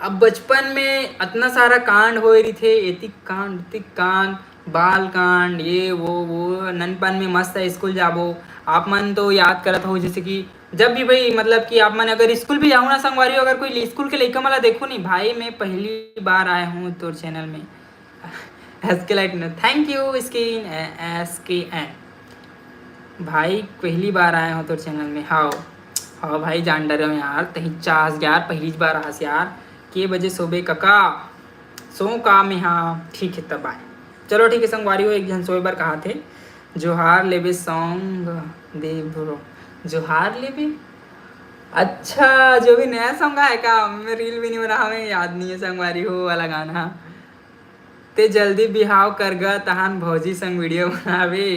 अब बचपन में अतना सारा कांड होए रहिथे, एतिक कांड, ओतिक कांड, बाल कांड, ये वो वो। ननपन में मस्त है स्कूल जाबो। आप मन तो याद करत हो, जैसे कि जब भी भाई, मतलब कि आप मन अगर स्कूल भी जाहू ना संगवारी हो, अगर कोई स्कूल के लइका मन ला देखो नहीं, भाई मैं पहली बार आया हूँ तोर चैनल में। एस के लाइट ने, thank you स्किन, एस के एन। भाई पहली बार आया हूँ तोर चैनल में। हाव, हाव भाई, जान डरे हो यार, तही चास यार, पहली बार आस यार। के बजे सोबे कका? सो का में, हाँ ठीक है तब आए। चलो ठीक है संगवारी हो, एक झन सोए बर कहा थे। जोहार लेबे सॉन्ग दे ब्रो, जोहार लेबे। अच्छा, जो भी नया सॉन्ग आए का, मैं रील भी नहीं बना, हमें याद नहीं है संगवारी हो वाला गाना। ते जल्दी बिहाव कर गा, तहान भौजी संग वीडियो बनाबे।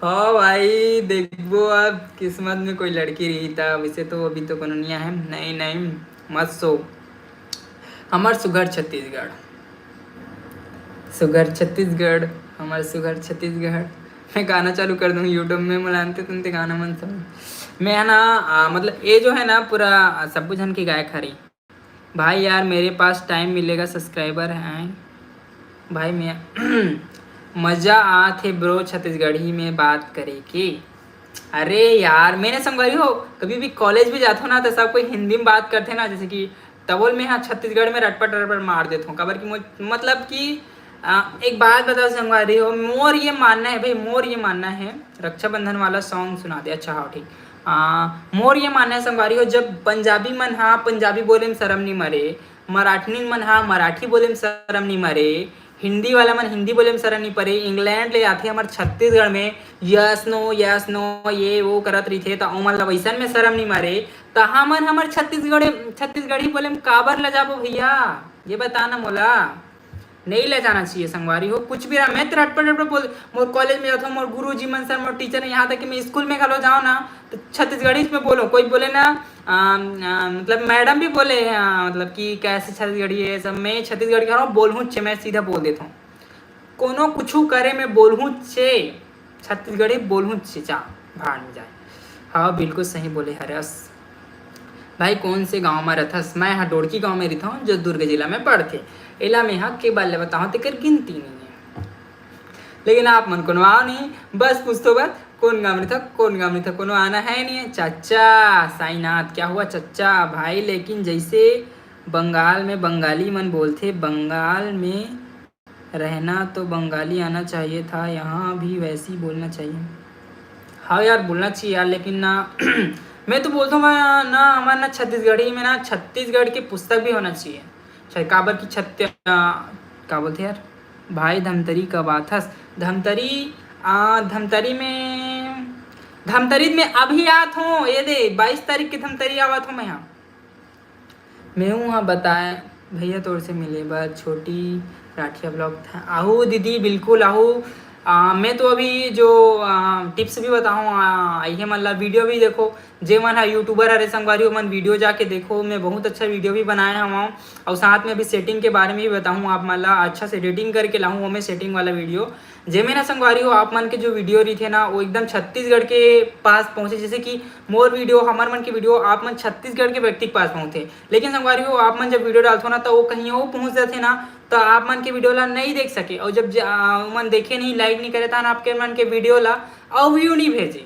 हो भाई, देखबो अब किस्मत में कोई लड़की रही तब, इसे तो अभी तो कोनो नहीं है। नहीं, नहीं, मत सो। हमर सुघर छत्तीसगढ़, सुघर छत्तीसगढ़, हमर सुघर छत्तीसगढ़। मैं गाना चालू कर दूँ YouTube में, मुलायमते तुमते गाना मन समझ। मैं है ना, आ, मतलब ये जो है ना पूरा, आ, सब झन के गायक हरी। भाई यार, मेरे पास टाइम मिलेगा, सब्सक्राइबर हैं भाई। मैं मजा आथे ब्रो छत्तीसगढ़ी में बात करे के। अरे यार, मैंने संगवारी हो, कभी भी कॉलेज भी जाथो ना तो सब कोई हिंदी में बात करथे ना, जैसे कि तबोल में हाँ छत्तीसगढ़ में रटपट रटपट मार देथो। काबर कि मो-, मतलब कि आ, एक बात बताओ संगवारी हो, मोर ये मानना है भाई, मोर ये मानना है, रक्षाबंधन वाला सॉन्ग सुना दे। अच्छा हाँ ठीक। आ, मोर ये मानना है संगवारी हो, जब पंजाबी मन हा पंजाबी बोले में शर्म नहीं मरे, मराठनी मन हा मराठी बोले में शर्म नहीं मरे, हिंदी वाला मन हिंदी बोले में शर्म नहीं परे, इंग्लैंड ले आथे हमर छत्तीसगढ़ में यस नो यस नो ये वो करत रहिथे, त ओमन ला वैसन में शर्म नहीं मरे, त हमन हमर छत्तीसगढ़, छत्तीसगढ़ी बोले में काबर लजाबो भैया? ये बता ना मोला। नहीं ले जाना चाहिए संगवारी हो कुछ भी रहा। मैं तो रटपट रटपट बोल, मोर कॉलेज में जाता हूँ, मोर गुरु जी मन सर, मोर टीचर, यहाँ तक कि मैं स्कूल में घलो जाऊँ ना तो छत्तीसगढ़ी में बोलो। कोई बोले ना, आ, आ, मतलब मैडम भी बोले, आ, मतलब कि कैसे छत्तीसगढ़ी है सब, मैं छत्तीसगढ़ी का बोलूँ, मैं सीधा बोल देता हूँ। कोनो कुछू करे में बोलहूँ चे, छत्तीसगढ़ी बोलहूँ चे, जा भाड़ में जाए। हाँ, बिल्कुल सही बोले हरस। भाई, कौन से गांव में रथस? मैं हा डोड़की गांव में रहिथौं, जो दुर्ग जिला में पड़थे। एला मैं हा के बार ले बताऊं, तेकर गिनती नहीं है। लेकिन आप मन कोनो आओ नहीं, बस पूछतो बस, कौन गांव में रहिथो, कौन गांव में रहिथो, कोनो आना है नहीं है। चाचा साईनाथ, क्या हुआ चाचा? भाई, लेकिन जैसे बंगाल में बंगाली मन बोलथे, बंगाल में रहना तो बंगाली आना चाहिए था, यहाँ भी वैसे ही बोलना चाहिए। हाँ यार, बोलना चाहिए यार, लेकिन ना मैं तो बोलता हूँ मैं ना, हमारे ना छत्तीसगढ़ी में ना छत्तीसगढ़ के पुस्तक भी होना चाहिए। शायद काबर की छत्य आ, का बोलते यार भाई, धमतरी का बात हस, धमतरी आ, धमतरी में, धमतरी में अभी आत हूँ, ये दे बाईस तारीख के धमतरी आवत हूँ मैं यहाँ। मेहू ह बताए भैया तोर से मिले बर, छोटी राठिया ब्लॉग था। आहू दीदी, बिल्कुल आहू। आ, मैं तो अभी जो आ, टिप्स भी बताऊँ, आ, ये मन ला वीडियो भी देखो, जे मन हा यूट्यूबर हरे संगवारी, ओमन वीडियो जाके देखो, मैं बहुत अच्छा वीडियो भी बनाए हवं। और साथ में अभी सेटिंग के बारे में भी बताऊँ आप मन ला, अच्छा से एडिटिंग करके लाऊँ मैं सेटिंग वाला वीडियो। जेमे ना संगवारी हो, आप मन के जो वीडियो रहिथे ना, वो एकदम छत्तीसगढ़ के पास पहुँचे। जैसे कि मोर वीडियो, हमर मन के वीडियो आप मन छत्तीसगढ़ के व्यक्ति के पास पहुँचथे, लेकिन संगवारी हो, आप मन जब वीडियो डालथो ना, तो वो कहीं और पहुँच जाथे ना, तो आप मन के वीडियो ला नहीं देख सके। और जब ज-, आ, मन देखे नहीं, लाइक नहीं करे, तहन आपके मन के वीडियो ला और व्यू नहीं भेजे,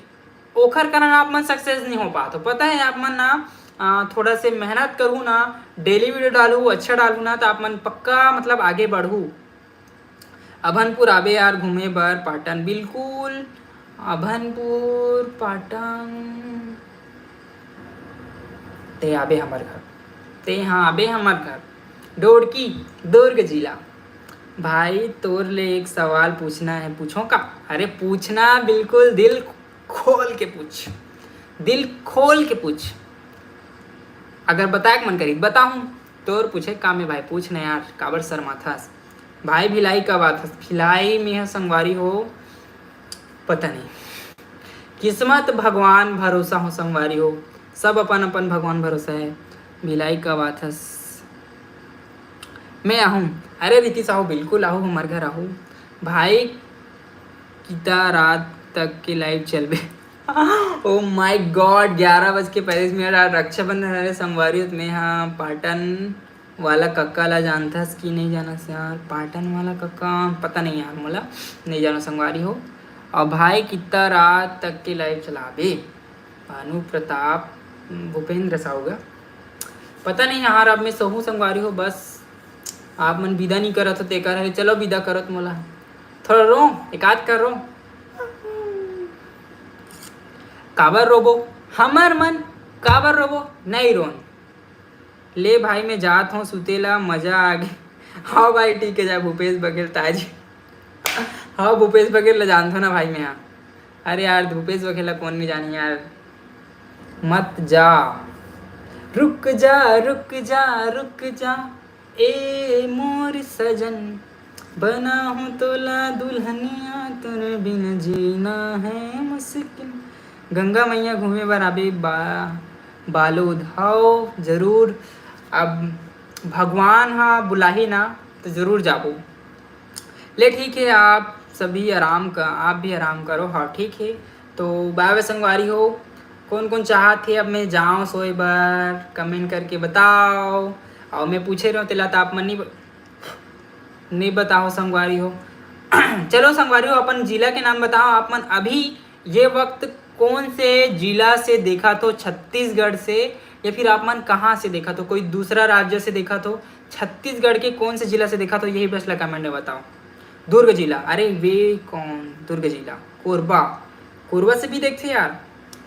ओखर कारण आप मन सक्सेस नहीं हो पात हो। पता है, आप मन ना आ, थोड़ा से मेहनत करू ना, डेली वीडियो डालू, अच्छा डालू ना, तो आप मन पक्का मतलब आगे बढ़ू। अभनपुर आबे यार घूमे बर पाटन, बिल्कुल अभनपुर, पाटन। ते आबे हमर घर, ते हाँ आबे हमर घर। डोड़की, दुर्ग जिला। भाई, तोर ले एक सवाल पूछना है, पूछो का? अरे पूछना, बिल्कुल दिल खोल के पूछ, दिल खोल के पूछ। अगर बताए के मन करी बताहूँ। तोर पूछे काम में भाई, पूछ न यार, काबर शर्माथस? भाई भिलाई कब आथस? भिलाई में ह संगवारी हो, पता नहीं। किस्मत भगवान भरोसा हो संगवारी हो, सब अपन अपन भगवान भरोसा है। भिलाई कब आथस? मैं आहूँ। अरे रीति साहू, बिल्कुल आहू, हमर घर आहू भाई। किता रात तक के लाइव चलबे? ओ माय गॉड, ग्यारह बज के पैंतीस मिनट। आज रक्षाबंधन हरे संगवारी हो, त मैं हा पाटन वाला कक्का ला जानथस कि नहीं जानस यार? पाटन वाला कक्का पता नहीं यार, मोला नहीं जानो संगवारी हो। और भाई कितना रात तक के लाइव चलाबे? भानु प्रताप, भूपेंद्र साहू गा, पता नहीं यार। अब मैं सोहूँ संगवारी हो, बस आप मन विदा नहीं करत हो तेकर हरे। चलो विदा करत मोला, थोड़ा रो, एक आध कर रो। काबर रोबो हमर मन, काबर रोबो? नहीं रोन। ले भाई मैं जात हूँ सुते ला, मजा आ गई। हाँ भाई ठीक है, जा भूपेश बघेल ताजी। हाँ भूपेश बघेल ला जानथो ना भाई मैं, हाँ। अरे यार भूपेश बघेल ला कौन नहीं जानी यार। मत जा, रुक जा, रुक जा, रुक जा, ए मोर सजन, बनाहूँ तोला दुल्हनिया, तोर बिन जीना है मुश्किल। गंगा मैया घूमे बर आबे बा-, बालोद। हव जरूर, अब भगवान हा बुलाही ना तो जरूर जाबो। ले ठीक है, आप सभी आराम कर, आप भी आराम करो। हाँ ठीक है, तो बाय बाय संगवारी हो। कौन कौन चाहत हे अब मैं जाऊँ सोए बर, कमेंट करके बताओ। और मैं पूछे रहूँ तेला तो आप मन नहीं ब-, नहीं बताओ संगवारी हो। चलो संगवारी हो, अपन जिला के नाम बताओ आप मन अभी ये वक्त कौन से जिला से देखा थो, छत्तीसगढ़ से या फिर आप मन कहाँ से देखा थो, कोई दूसरा राज्य से देखा थो, छत्तीसगढ़ के कौन से जिला से देखा थो, यही प्रश्न कमेंट में बताओ। दुर्ग जिला, अरे वे कौन? दुर्ग जिला, कोरबा, कोरबा से भी देखते यार।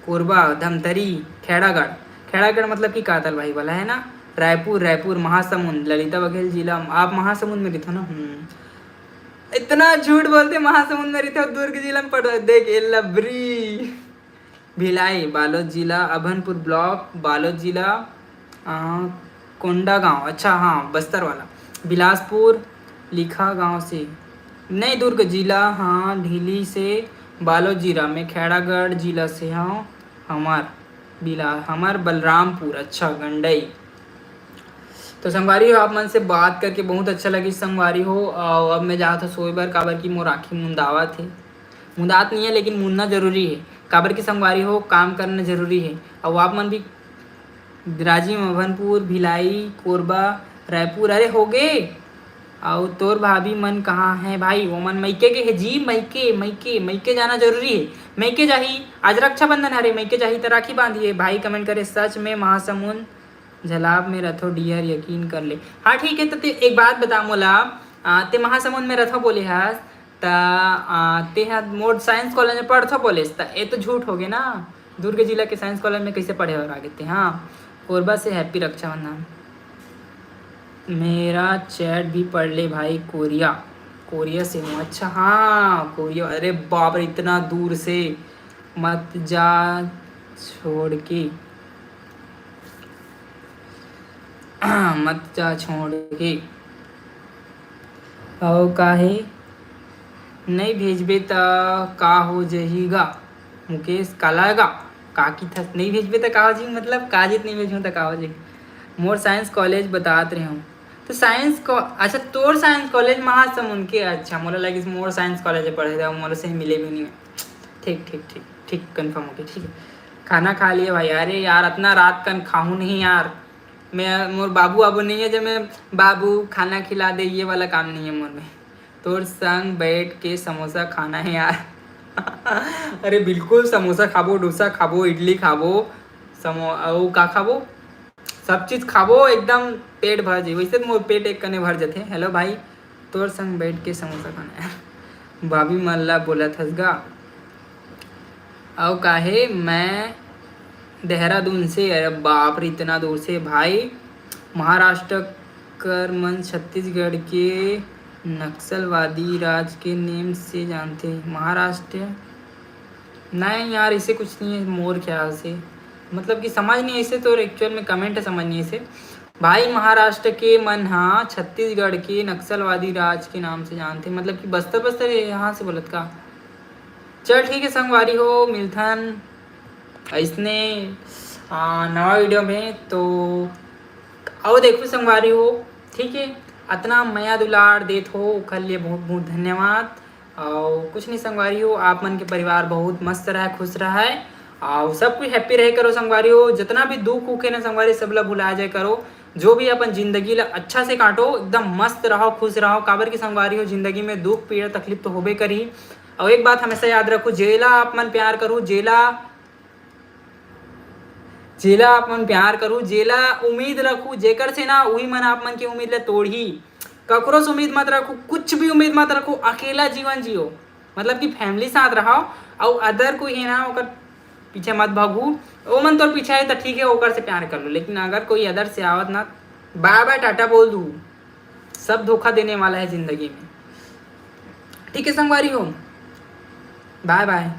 कोरबा, धमतरी, खैरागढ़, खैरागढ़ मतलब कि कातल भाई वाला है ना। रायपुर, रायपुर, महासमुंद, ललिता बघेल जिला। आप महासमुंद में रहते हो ना? हम्म, इतना झूठ बोलते, महासमुंद में रहते हो, दुर्ग जिला में पढ़ो। देख ए लबरी। भिलाई, बालोद जिला, अभनपुर ब्लॉक, बालोद जिला, अ, कोंडागांव, अच्छा हाँ बस्तर वाला। बिलासपुर, लिखा गांव से, नहीं दुर्ग जिला, हाँ ढीली से। बालोद जिला में, खैरागढ़ जिला से हूँ। हमार बिला हमार बलरामपुर, अच्छा गंडई। तो संगवारी हो, आप मन से बात करके बहुत अच्छा लगी संगवारी हो। और अब मैं जात हूँ सोए बर, काबर कि मोर आँखी मुंदावत हे। मुंदात नहीं है लेकिन मुंदना जरूरी है, काबर कि संगवारी हो काम करना जरूरी है। और आप मन भी राजिम, अभनपुर, भिलाई, कोरबा, रायपुर, अरे हो गे। अउ तोर भाभी मन कहाँ है भाई? वो मन मइके के है जी, मइके, मइके, मइके जाना जरूरी है। मइके जाही, आज रक्षाबंधन हरे, मइके जाही त राखी बांधिए। भाई कमेंट करे, सच में महासमुंद झलाब में रथो डियर, यकीन कर ले। हाँ ठीक है, तो ते एक बात बता मोला, आ, ते महासमुंद में रथो बोले हस, त आ, ते हा मोर साइंस कॉलेज में पढ़थो बोलेस, त ए तो झूठ हो गे ना। दुर्ग जिला के साइंस कॉलेज में कैसे पढ़े और आगे ते? हाँ, कोरबा से हैप्पी रक्षाबंधन। मेरा चैट भी पढ़ ले भाई, कोरिया, कोरिया से हूँ। अच्छा हाँ कोरिया, अरे बाप रे, इतना दूर से मत जा छोड़ के, मत जा छोड़ के। अउ काहे नहीं भेजबे त का हो जही गा? मुकेश काला गा, का की थस नहीं भेजबे त का हो जी? मतलब का जीत नहीं भेजूँ त का हो जी? मोर साइंस कॉलेज बतात रहे हूँ। तो साइंस को, अच्छा तोर साइंस कॉलेज महासमुंद के, अच्छा मोला लगिस मोर साइंस कॉलेज पढ़े रहे, मोला से मिले भी नहीं। ठीक ठीक ठीक ठीक, कंफर्म हो गया, ठीक है। खाना खा लिए भाई। अरे यार इतना रात कन खाऊँ नहीं यार, मैं मोर बाबू आबू नहीं है जब मैं बाबू खाना खिला दे, ये वाला काम नहीं है मोर में। तोर संग बैठ के समोसा खाना है यार। अरे बिल्कुल समोसा खाबो, डोसा खाबो, इडली खाबो, समो अउ का खाबो, सब चीज खाबो, एकदम पेट भर जाई। वैसे तो मोर पेट एक कने भर जथे। हेलो भाई, तोर संग बैठ के समोसा खाना है। भाभी मन ला बोलत हस गा। अउ काहे मैं देहरादून से, अरे बाप रे, इतना दूर से भाई। महाराष्ट्र कर मन छत्तीसगढ़ के नक्सलवादी राज के नेम से जानते। महाराष्ट्र, नहीं यार, इसे कुछ नहीं है मोर ख्याल से, मतलब कि समझ नहीं इसे, तो एक्चुअल में कमेंट है, समझ नहीं इसे। भाई, महाराष्ट्र के मन हा छत्तीसगढ़ के नक्सलवादी राज के नाम से जानते, मतलब कि बस्तर, बस्तर यहाँ से बोलत का। चल ठीक है संगवारी हो, मिलथन ऐसने आ, नवा वीडियो में। तो आओ देखो संगवारी हो, ठीक है, अतना मया दुलार देत हो ओखर लिए बहुत बहुत धन्यवाद। और कुछ नहीं संगवारी हो, आप मन के परिवार बहुत मस्त रहे, खुश रहे और सब कुछ हैप्पी रहे करो संगवारी हो। जितना भी दुख उख है ना संगवारी, सब ला भुला जाए करो। जो भी अपन जिंदगी ला अच्छा से काटो, एकदम मस्त रहो, खुश रहो, काबर की संगवारी हो जिंदगी में दुख पीड़ा तकलीफ तो होबे करी। और एक बात हमेशा याद रखो, जेला आप मन प्यार करू, जेला जेला आप मन प्यार करू, जेला उम्मीद रखू, जेकर से ना उही मन आप मन के उम्मीद ला तोड़ही। ककरो से उम्मीद मत रखू, कुछ भी उम्मीद मत रखू, अकेला जीवन जियो, मतलब कि फैमिली साथ रहो। और अदर कोई है ना ओकर पीछे मत भागू। ओमन तोर पीछे है तो ठीक है, ओकर से प्यार कर लो, लेकिन अगर कोई अदर से आवत ना, बाय बाय टाटा बोल दू। सब धोखा देने वाला है जिंदगी में। ठीक है संगवारी हो, बाय बाय।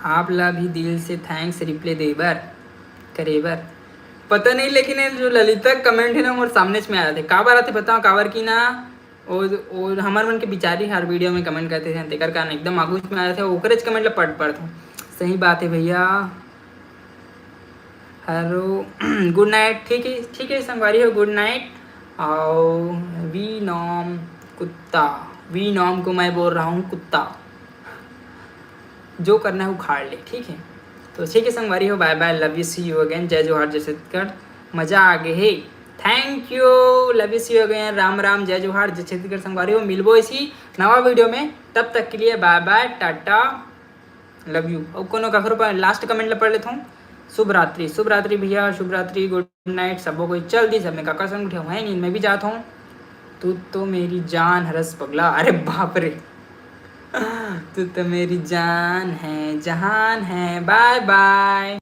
आप ला भी दिल से थैंक्स रिप्लाई दे बर, करे बर। पता नहीं, लेकिन ये जो ललिता कमेंट है ना, मोर सामने में आ जाते। काबर आते बताओ, काबर की ना, और, और हमार मन के बिचारी हर वीडियो में कमेंट करते थे, तेकर कारण एकदम आगू में आ जाते, ओकरेच कमेंट ला पढ़ पढ़ था। सही बात है भैया। हेलो, गुड नाइट। ठीक है, ठीक है संगवारी हो, गुड नाइट। और वी नॉम कुत्ता, वी नॉम को मैं बोल रहा हूँ कुत्ता, जो करना है उखाड़ ले, ठीक है। तो ठीक है संगवारी हो, bye bye, love you, see you again, जय जोहार, जय छत्तीसगढ़। मजा आ गए है, thank you, love you, see you again, Ram Ram, जय जोहार, जय छत्तीसगढ़। संगवारी हो, मिलबो इसी नवा वीडियो में, तब तक के लिए बाय बाय, टाटा, लव यू। और कोनो ककरो पर लास्ट कमेंट ला पढ़ लेता हूँ। शुभ रात्रि, शुभ रात्रि भैया, शुभ रात्रि, गुड नाइट सबो कोई। चल दी सब में, काका संग उठे हुए हैं नींद में भी जाता हूँ। तू तो मेरी जान हरस पगला, अरे बाप रे। तू तो मेरी जान है, जहान है, बाय बाय।